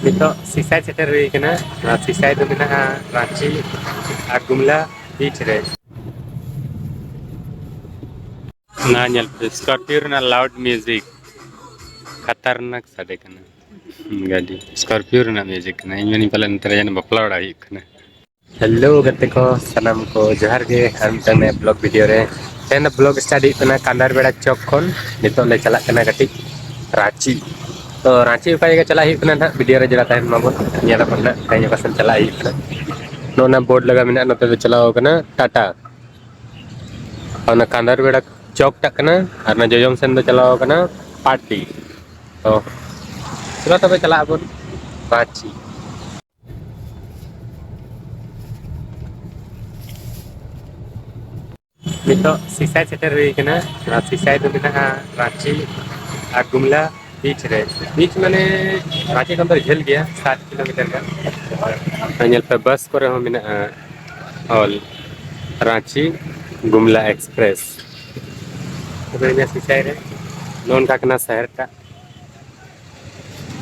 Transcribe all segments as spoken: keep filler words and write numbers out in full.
ᱱᱤᱛᱚᱜ ᱥᱤᱥᱟᱭ ᱥᱮᱴᱮᱨ ᱦᱩᱭ ᱠᱟᱱᱟ᱾ ᱱᱚᱣᱟ ᱥᱤᱥᱟᱭ ᱫᱚ ᱢᱮᱱᱟᱜᱼᱟ ᱨᱟᱸᱪᱤ ᱟᱨ ᱜᱩᱢᱞᱟ ᱵᱤᱪ ᱨᱮ᱾ ᱚᱱᱟ ᱧᱮᱞ ᱯᱮ, ᱥᱠᱚᱨᱯᱤᱭᱳ ᱨᱮᱱᱟᱜ ᱞᱟᱣᱩᱰ ᱢᱤᱭᱩᱡᱤᱠ ᱠᱷᱟᱛᱟᱨᱱᱟᱠ ᱥᱟᱰᱮ ᱠᱟᱱᱟ᱾ ᱜᱟᱹᱰᱤ ᱥᱠᱚᱨᱯᱤᱭᱳ ᱨᱮᱱᱟᱜ ᱢᱤᱭᱩᱡᱤᱠ ᱠᱟᱱᱟ᱾ ᱤᱧ ᱢᱮᱱᱤᱧ ᱯᱟᱞᱮᱱ ᱱᱚᱛᱮ ᱨᱮ ᱡᱟᱦᱟᱱᱟᱜ ᱵᱟᱯᱞᱟ ᱚᱲᱟᱜ ᱦᱩᱭᱩᱜ ᱠᱟᱱᱟ᱾ ᱦᱮᱞᱳ ᱜᱟᱛᱮ ᱠᱚ, ᱥᱟᱱᱟᱢ ᱠᱚ ᱡᱚᱦᱟᱨ ᱜᱮ ᱟᱨ ᱢᱤᱫᱴᱟᱝ ᱱᱟᱭᱟ ᱵᱞᱚᱜ ᱵᱷᱤᱰᱤᱭᱳ ᱨᱮ᱾ ᱛᱮᱦᱮᱧ ᱫᱚ ᱵᱞᱚᱜ ᱥᱴᱟᱨᱴ ᱦᱩᱭᱩᱜ ᱠᱟᱱᱟ ᱠᱟᱸᱫᱟᱨ ᱵᱮᱲᱟ ᱪᱚᱠ ᱠᱷᱚᱱ᱾ ᱱᱤᱛᱚᱜ ᱞᱮ ᱪᱟᱞᱟᱜ ᱠᱟᱱᱟ ᱠᱟᱹᱴᱤᱡ ᱨᱟᱸᱪᱤ᱾ ᱛᱚ ᱨᱟᱸᱪᱤ ᱚᱠᱟ ᱡᱟᱭᱜᱟ ᱪᱟᱞᱟᱜ ᱦᱩᱭᱩᱜ ᱠᱟᱱᱟ ᱱᱟᱦᱟᱜ ᱵᱷᱤᱰᱤᱭᱳ ᱨᱮ ᱡᱚᱲᱟᱣ ᱛᱟᱦᱮᱱ ᱢᱟᱵᱚᱱ, ᱧᱮᱞ ᱟᱵᱚᱱ ᱱᱟᱦᱟᱜ ᱛᱮᱦᱮᱧ ᱚᱠᱟ ᱥᱮᱱ ᱪᱟᱞᱟᱜ ᱦᱩᱭᱩᱜ ᱠᱟᱱᱟ᱾ ᱱᱚᱜᱼᱚ ᱱᱟ ᱵᱳᱨᱰ ᱞᱟᱜᱟᱣ ᱢᱮᱱᱟᱜᱼᱟ, ᱱᱚᱛᱮ ᱫᱚ ᱪᱟᱞᱟᱣ ᱠᱟᱱᱟ ᱴᱟᱴᱟ᱾ ᱚᱱᱟ ᱠᱟᱸᱫᱟᱨ ᱵᱮᱲᱟ ᱪᱚᱠ ᱴᱟᱜ ᱠᱟᱱᱟ, ᱟᱨ ᱚᱱᱟ ᱡᱚᱡᱚᱢ ᱥᱮᱱ ᱫᱚ ᱪᱟᱞᱟᱣ ᱠᱟᱱᱟ ᱯᱟᱴᱰᱤ᱾ ᱛᱚ ᱪᱚᱞᱚ ᱛᱚᱵᱮ ᱪᱟᱞᱟᱜ ᱟᱵᱚᱱ ᱨᱟᱸᱪᱤ᱾ ᱱᱤᱛᱚᱜ ᱥᱤᱥᱟᱭ ᱥᱮᱴᱮᱨ ᱦᱩᱭ ᱠᱟᱱᱟ᱾ ᱟᱨ ᱥᱤᱥᱟᱭ ᱫᱚ ᱢᱮᱱᱟᱜᱼᱟ ᱨᱟᱸᱪᱤ ᱟᱨ ᱜᱩᱢᱞᱟ ᱵᱤᱪ ᱨᱮ᱾ ᱵᱤᱪ ᱢᱟᱱᱮ ᱨᱟᱸᱪᱤ ᱠᱷᱚᱱ ᱫᱚ ᱡᱷᱟᱹᱞ ᱜᱮᱭᱟ, ᱥᱟᱛ ᱠᱤᱞᱳᱢᱤᱴᱟᱨ ᱜᱟᱱ᱾ ᱟᱨ ᱧᱮᱞ ᱯᱮ, ᱵᱟᱥ ᱠᱚᱨᱮ ᱦᱚᱸ ᱢᱮᱱᱟᱜᱼᱟ ᱚᱞ ᱨᱟᱸᱪᱤ ᱜᱩᱢᱞᱟ ᱮᱠᱥᱯᱨᱮᱥ᱾ ᱛᱚᱵᱮ ᱤᱱᱟᱹ ᱥᱤᱥᱟᱭ ᱨᱮ ᱱᱚᱜᱼᱚ ᱱᱚᱝᱠᱟ ᱠᱟᱱᱟ ᱥᱟᱦᱟᱨ ᱴᱟᱜ᱾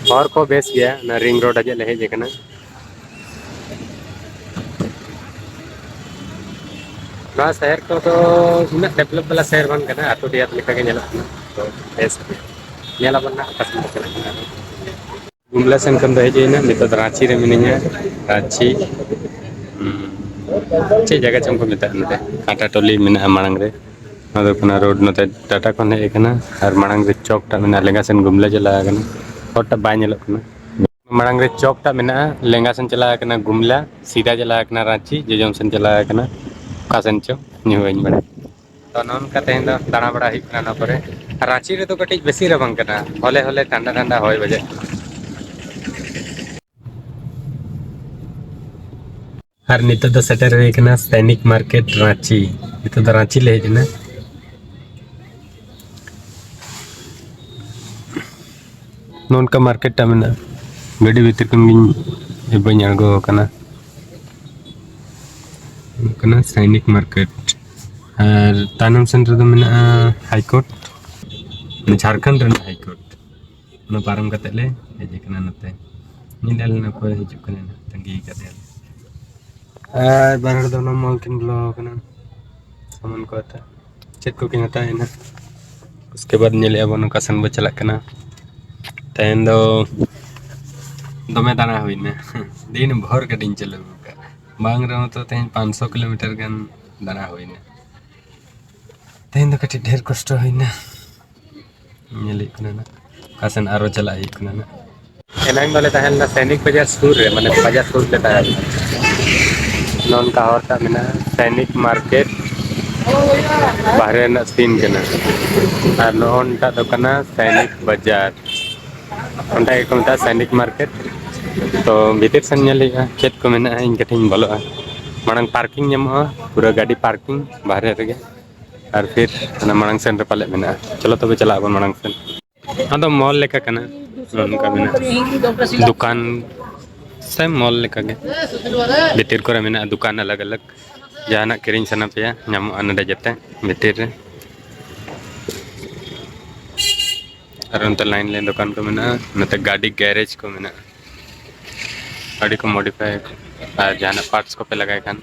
ᱦᱚᱨ ᱠᱚ ᱵᱮᱥ ᱜᱮᱭᱟ, ᱚᱱᱟ ᱨᱤᱝ ᱨᱳᱰ ᱟᱡᱟᱜ ᱞᱮ ᱦᱮᱡ ᱟᱠᱟᱱᱟ᱾ ᱱᱚᱣᱟ ᱥᱟᱦᱟᱨ ᱠᱚᱫᱚ ᱩᱱᱟᱹᱜ ᱰᱮᱵᱷᱞᱚᱯ ᱵᱟᱞᱟ ᱥᱟᱦᱟᱨ ᱵᱟᱝ ᱠᱟᱱᱟ, ᱟᱹᱛᱩ ᱰᱤᱦᱟᱛ ᱞᱮᱠᱟ ᱜᱮ ᱧᱮᱞᱚᱜ ᱠᱟᱱᱟ᱾ ᱛᱚ ᱵᱮᱥ ᱜᱮ᱾ ᱧᱮᱞ ᱟᱵᱚᱱ ᱱᱟᱦᱟᱜ ᱚᱠᱟ ᱥᱮᱫ ᱵᱚᱱ ᱪᱟᱞᱟᱜ ᱠᱟᱱᱟ᱾ ᱜᱩᱢᱞᱟ ᱥᱮᱱ ᱠᱷᱚᱱ ᱫᱚ ᱦᱮᱡ ᱦᱩᱭᱱᱟ, ᱱᱤᱛᱚᱜ ᱫᱚ ᱨᱟᱸᱪᱤ ᱨᱮ ᱢᱤᱱᱟᱹᱧᱟ᱾ ᱨᱟᱸᱪᱤ, ᱦᱩᱸ, ᱪᱮᱫ ᱡᱟᱭᱜᱟ ᱪᱚᱝ ᱠᱚ ᱢᱮᱛᱟᱜᱼᱟ ᱱᱚᱰᱮ, ᱠᱟᱸᱴᱟ ᱴᱚᱞᱤ ᱢᱮᱱᱟᱜᱼᱟ ᱢᱟᱲᱟᱝ ᱨᱮ᱾ ᱱᱚᱣᱟ ᱫᱚ ᱦᱩᱭᱩᱜ ᱠᱟᱱᱟ ᱨᱳᱰ, ᱱᱚᱛᱮ ᱴᱟᱴᱟ ᱠᱷᱚᱱ ᱦᱮᱡ ᱟᱠᱟᱱᱟ᱾ ᱟᱨ ᱢᱟᱲᱟᱝ ᱨᱮ ᱪᱚᱠ ᱴᱟᱜ ᱢᱮᱱᱟᱜᱼᱟ, ᱞᱮᱸᱜᱟ ᱥᱮᱱ ᱜᱩᱢᱞᱟ ᱪᱟᱞᱟᱣ ᱟᱠᱟᱱᱟ, ᱦᱚᱨ ᱴᱟᱜ ᱵᱟᱭ ᱧᱮᱞᱚᱜ ᱠᱟᱱᱟ᱾ ᱢᱟᱲᱟᱝ ᱨᱮ ᱪᱚᱠ ᱴᱟᱜ ᱢᱮᱱᱟᱜᱼᱟ, ᱞᱮᱸᱜᱟ ᱥᱮᱱ ᱪᱟᱞᱟᱣ ᱟᱠᱟᱱᱟ ᱜᱩᱢᱞᱟ, ᱥᱤᱫᱟ ᱪᱟᱞᱟᱣ ᱟᱠᱟᱱᱟ ᱨᱟᱸᱪᱤ, ᱡᱚᱡᱚᱢ ᱥᱮᱱ ᱪᱟᱞᱟᱣ ᱟᱠᱟᱱᱟ ᱚᱠᱟ ᱥᱮᱱ ᱪᱚ, ᱤᱧ ᱦᱚᱸ ᱵᱟᱹᱧ ᱵᱟᱲᱟᱭᱟ᱾ ᱛᱚ ᱱᱚᱜᱼᱚ ᱱᱚᱝᱠᱟ ᱛᱮᱦᱮᱧ ᱫᱚ ᱫᱟᱬᱟ ᱵᱟᱲᱟ ᱦᱩᱭᱩᱜ ᱠᱟᱱᱟ ᱱᱚᱣᱟ ᱠᱚᱨᱮ᱾ ᱟᱨ ᱨᱟᱸᱪᱤ ᱨᱮᱫᱚ ᱠᱟᱹᱴᱤᱡ ᱵᱮᱥᱤ ᱨᱟᱵᱟᱝ ᱠᱟᱱᱟ, ᱦᱚᱞᱮ ᱦᱚᱞᱮ ᱴᱷᱟᱱᱰᱟ ᱴᱷᱟᱱᱰᱟ ᱦᱚᱭ ᱵᱟᱡᱟᱜ ᱠᱟᱱᱟ᱾ ᱟᱨ ᱱᱤᱛᱚᱜ ᱫᱚ ᱥᱮᱴᱮᱨ ᱦᱩᱭ ᱟᱠᱟᱱᱟ ᱥᱟᱭᱱᱤᱠ ᱢᱟᱨᱠᱮᱴ ᱨᱟᱸᱪᱤ᱾ ᱱᱤᱛᱚᱜ ᱫᱚ ᱨᱟᱸᱪᱤ ᱞᱮ ᱦᱮᱡ ᱮᱱᱟ᱾ ᱱᱚᱝᱠᱟ ᱢᱟᱨᱠᱮᱴ ᱴᱟᱜ ᱢᱮᱱᱟᱜᱼᱟ᱾ ᱜᱟᱹᱰᱤ ᱵᱷᱤᱛᱤᱨ ᱠᱷᱚᱱ ᱜᱤᱧ ᱵᱟᱹᱧ ᱟᱬᱜᱚ ᱟᱠᱟᱱᱟ᱾ ᱦᱩᱭᱩᱜ ᱠᱟᱱᱟ ᱥᱟᱭᱱᱤᱠ ᱢᱟᱨᱠᱮᱴ᱾ ᱟᱨ ᱛᱟᱭᱱᱚᱢ ᱥᱮᱱ ᱨᱮᱫᱚ ᱢᱮᱱᱟᱜᱼᱟ ᱦᱟᱭ ᱠᱳᱨᱴ, ᱡᱷᱟᱲᱠᱷᱚᱸᱰ ᱨᱮᱱᱟᱜ ᱦᱟᱭ ᱠᱳᱨᱴ᱾ ᱚᱱᱟ ᱯᱟᱨᱚᱢ ᱠᱟᱛᱮ ᱞᱮ ᱦᱮᱡ ᱟᱠᱟᱱᱟ ᱱᱚᱛᱮ᱾ ᱧᱮᱞ ᱞᱮᱱᱟ ᱚᱠᱚᱭ ᱦᱤᱡᱩᱜ ᱠᱟᱱᱟ, ᱛᱟᱺᱜᱤ ᱠᱟᱫᱮᱭᱟ᱾ ᱟᱨ ᱵᱟᱨ ᱦᱚᱲ ᱫᱚ ᱚᱱᱟ ᱢᱚᱞ ᱠᱤᱱ ᱵᱚᱞᱚ ᱟᱠᱟᱱᱟ, ᱥᱟᱢᱟᱱ ᱠᱚ ᱦᱟᱛᱟᱣ, ᱪᱮᱫ ᱠᱚᱠᱤᱱ ᱦᱟᱛᱟᱣᱮᱫ ᱱᱟ᱾ ᱩᱥᱠᱮ ᱵᱟᱫ ᱧᱮᱞᱮᱜᱼᱟ ᱵᱚᱱ ᱚᱠᱟ ᱥᱮᱱ ᱵᱚ ᱪᱟᱞᱟᱜ ᱠᱟᱱᱟ᱾ ᱛᱮᱦᱮᱧ ᱫᱚ ᱫᱚᱢᱮ ᱫᱟᱬᱟ ᱦᱩᱭᱱᱟ, ᱫᱤᱱ ᱵᱷᱳᱨ ᱜᱟᱹᱰᱤᱧ ᱪᱟᱹᱞᱩ ᱟᱠᱟᱫᱼᱟ, ᱵᱟᱝ ᱨᱮᱦᱚᱸ ᱛᱚ ᱛᱮᱦᱮᱧ ᱯᱟᱸᱪᱥᱚ ᱠᱤᱞᱳᱢᱤᱴᱟᱨ ᱜᱟᱱ ᱫᱟᱬᱟ ᱦᱩᱭᱱᱟ᱾ ᱛᱮᱦᱮᱧ ᱫᱚ ᱠᱟᱹᱴᱤᱡ ᱰᱷᱮᱨ ᱠᱚᱥᱴᱚ ᱦᱩᱭᱱᱟ᱾ ᱧᱮᱞ ᱦᱩᱭᱩᱜ ᱠᱟᱱᱟ ᱱᱟᱜ, ᱚᱠᱟ ᱥᱮᱱ ᱟᱨᱚ ᱪᱟᱞᱟᱜ ᱦᱩᱭᱩᱜ ᱠᱟᱱᱟ ᱱᱟᱜ᱾ ᱮᱱᱟᱝ ᱫᱚᱞᱮ ᱛᱟᱦᱮᱸ ᱞᱮᱱᱟ ᱥᱚᱭᱱᱤᱠ ᱵᱟᱡᱟᱨ ᱥᱩᱨ ᱨᱮ, ᱢᱟᱱᱮ ᱵᱟᱡᱟᱨ ᱥᱩᱨ ᱨᱮᱞᱮ ᱛᱟᱦᱮᱸ ᱞᱮᱱᱟ᱾ ᱱᱚᱝᱠᱟ ᱦᱚᱨ ᱴᱟᱜ ᱢᱮᱱᱟᱜᱼᱟ, ᱥᱚᱭᱱᱤᱠ ᱢᱟᱨᱠᱮᱴ ᱵᱟᱦᱨᱮ ᱨᱮᱱᱟᱜ ᱥᱤᱱ ᱠᱟᱱᱟ᱾ ᱟᱨ ᱱᱚᱜᱼᱚ ᱱᱚᱝᱠᱟ ᱫᱚ ᱠᱟᱱᱟ ᱥᱚᱭᱱᱤᱠ ᱵᱟᱡᱟᱨ, ᱚᱱᱠᱟ ᱜᱮᱠᱚ ᱢᱮᱛᱟᱜᱼᱟ ᱥᱚᱭᱱᱤᱠ ᱢᱟᱨᱠᱮᱴ᱾ ᱛᱚ ᱵᱷᱤᱛᱤᱨ ᱥᱮᱱ ᱧᱮᱞ ᱦᱩᱭᱩᱜᱼᱟ ᱪᱮᱫ ᱠᱚ ᱢᱮᱱᱟᱜᱼᱟ, ᱤᱧ ᱠᱟᱹᱴᱤᱡ ᱤᱧ ᱵᱚᱞᱚᱜᱼᱟ᱾ ᱢᱟᱲᱟᱝ ᱯᱟᱨᱠᱤᱝ ᱧᱟᱢᱚᱜᱼᱟ, ᱯᱩᱨᱟᱹ ᱜᱟᱹᱰᱤ ᱯᱟᱨᱠᱤᱝ ᱵᱟᱦᱨᱮ ᱨᱮᱜᱮ᱾ ᱟᱨ ᱯᱷᱤᱨ ᱚᱱᱟ ᱢᱟᱲᱟᱝ ᱥᱮᱱ ᱨᱮ ᱯᱟᱞᱮᱫ ᱢᱮᱱᱟᱜᱼᱟ᱾ ᱪᱚᱞᱚ ᱛᱚᱵᱮ ᱪᱟᱞᱟᱜ ᱟᱵᱚᱱ ᱢᱟᱲᱟᱝ ᱥᱮᱱ᱾ ᱟᱫᱚ ᱢᱚᱞ ᱞᱮᱠᱟ ᱠᱟᱱᱟ, ᱱᱚᱜᱼᱚ ᱱᱚᱝᱠᱟ ᱢᱮᱱᱟᱜᱼᱟ ᱫᱚᱠᱟᱱ ᱥᱮ ᱢᱚᱞ ᱞᱮᱠᱟᱜᱮ᱾ ᱵᱷᱤᱛᱤᱨ ᱠᱚᱨᱮ ᱢᱮᱱᱟᱜᱼᱟ ᱫᱚᱠᱟᱱ ᱟᱞᱟᱜᱽ ᱟᱞᱟᱜᱽ, ᱡᱟᱦᱟᱱᱟᱜ ᱠᱤᱨᱤᱧ ᱥᱟᱱᱟ ᱯᱮᱭᱟ ᱧᱟᱢᱚᱜᱼᱟ ᱱᱚᱰᱮ ᱡᱚᱛᱚ ᱵᱷᱤᱛᱤᱨ ᱨᱮ᱾ ᱟᱨ ᱚᱱᱛᱮ ᱞᱟᱭᱤᱱ ᱞᱟᱭᱤᱱ ᱫᱚᱠᱟᱱ ᱠᱚ ᱢᱮᱱᱟᱜᱼᱟ, ᱱᱚᱛᱮ ᱜᱟᱹᱰᱤ ᱜᱮᱨᱮᱡᱽ ᱠᱚ ᱢᱮᱱᱟᱜᱼᱟ, ᱜᱟᱹᱰᱤ ᱠᱚ ᱢᱚᱰᱤᱯᱷᱟᱭ ᱟᱨ ᱡᱟᱦᱟᱱᱟᱜ ᱯᱟᱨᱴᱥ ᱠᱚᱯᱮ ᱞᱟᱜᱟᱭ ᱠᱷᱟᱱ᱾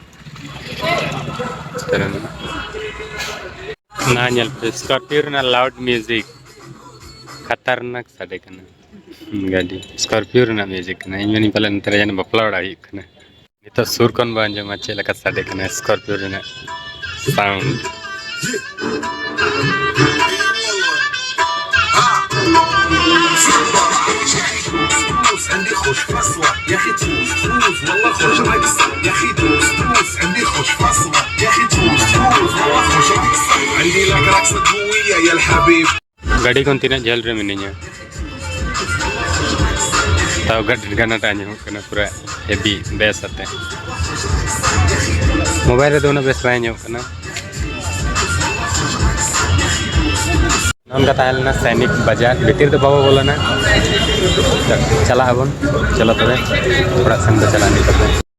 ᱚᱱᱟ ᱧᱮᱞ ᱯᱮ, ᱥᱠᱚᱨᱯᱤᱭᱳ ᱨᱮᱱᱟᱜ ᱞᱟᱣᱩᱰ ᱢᱤᱭᱩᱡᱤᱠ, ᱠᱷᱟᱛᱟᱨᱱᱟᱠ ᱥᱟᱰᱮ ᱠᱟᱱᱟ᱾ ᱜᱟᱹᱰᱤ ᱥᱠᱚᱨᱯᱤᱭᱳ ᱨᱮᱱᱟᱜ ᱢᱤᱭᱩᱡᱤᱠ ᱠᱟᱱᱟ᱾ ᱤᱧ ᱢᱮᱱᱤᱧ ᱯᱟᱞᱮ ᱱᱚᱛᱮ ᱨᱮ ᱡᱟᱦᱟᱱᱟᱜ ᱵᱟᱯᱞᱟ ᱚᱲᱟᱜ ᱦᱩᱭᱩᱜ ᱠᱟᱱᱟ᱾ ᱱᱤᱛᱚᱜ ᱥᱩᱨ ᱠᱷᱚᱱ ᱵᱚᱱ ᱟᱸᱡᱚᱢᱟ ᱪᱮᱫ ᱞᱮᱠᱟ ᱥᱟᱰᱮ ᱠᱟᱱᱟ ᱥᱠᱚᱨᱯᱤᱭᱳ ᱨᱮᱱᱟᱜ ᱥᱟᱣᱩᱱᱰ᱾ عندي خوش فاصلة يا أخي، تفوز، تفوز، والله خوش ناقصة يا أخي، تفوز، تفوز، عندي خوش فاصلة يا أخي، تفوز، تفوز، والله خوش ناقصة. عندي لك رقصة قوية يا الحبيب. ᱜᱟᱹᱰᱤ ᱠᱷᱚᱱ ᱛᱤᱱᱟᱹᱜ ᱡᱷᱟᱹᱞ ᱨᱮ ᱢᱤᱱᱟᱹᱧᱟ, ᱛᱟᱣ ᱜᱟᱹᱰᱤ ᱜᱟᱱᱟᱴᱟ ᱟᱸᱡᱚᱢᱚᱜ ᱠᱟᱱᱟ ᱯᱩᱨᱟᱹ ᱦᱮᱵᱤ ᱵᱮᱥ ᱟᱛᱮ᱾ ᱢᱳᱵᱟᱭᱤᱞ ᱨᱮᱫᱚ ᱩᱱᱟᱹᱜ ᱵᱮᱥ ᱵᱟᱭ ᱟᱸᱡᱚᱢᱚᱜ ᱠᱟᱱᱟ᱾ ᱱᱚᱝᱠᱟ ᱛᱟᱦᱮᱸ ᱞᱮᱱᱟ ᱥᱚᱭᱱᱤᱠ ᱵᱟᱡᱟᱨ᱾ ᱵᱷᱤᱛᱤᱨ ᱫᱚ ᱵᱟᱵᱚ ᱵᱚᱞᱚᱱᱟ, ᱪᱟᱞᱟᱜ ᱟᱵᱚᱱ᱾ ᱪᱚᱞᱚ ᱛᱚᱵᱮ ᱚᱲᱟᱜ ᱥᱮᱱ ᱫᱚ ᱪᱟᱞᱟᱜ ᱦᱩᱭᱩᱜ ᱛᱟᱵᱚᱱᱟ᱾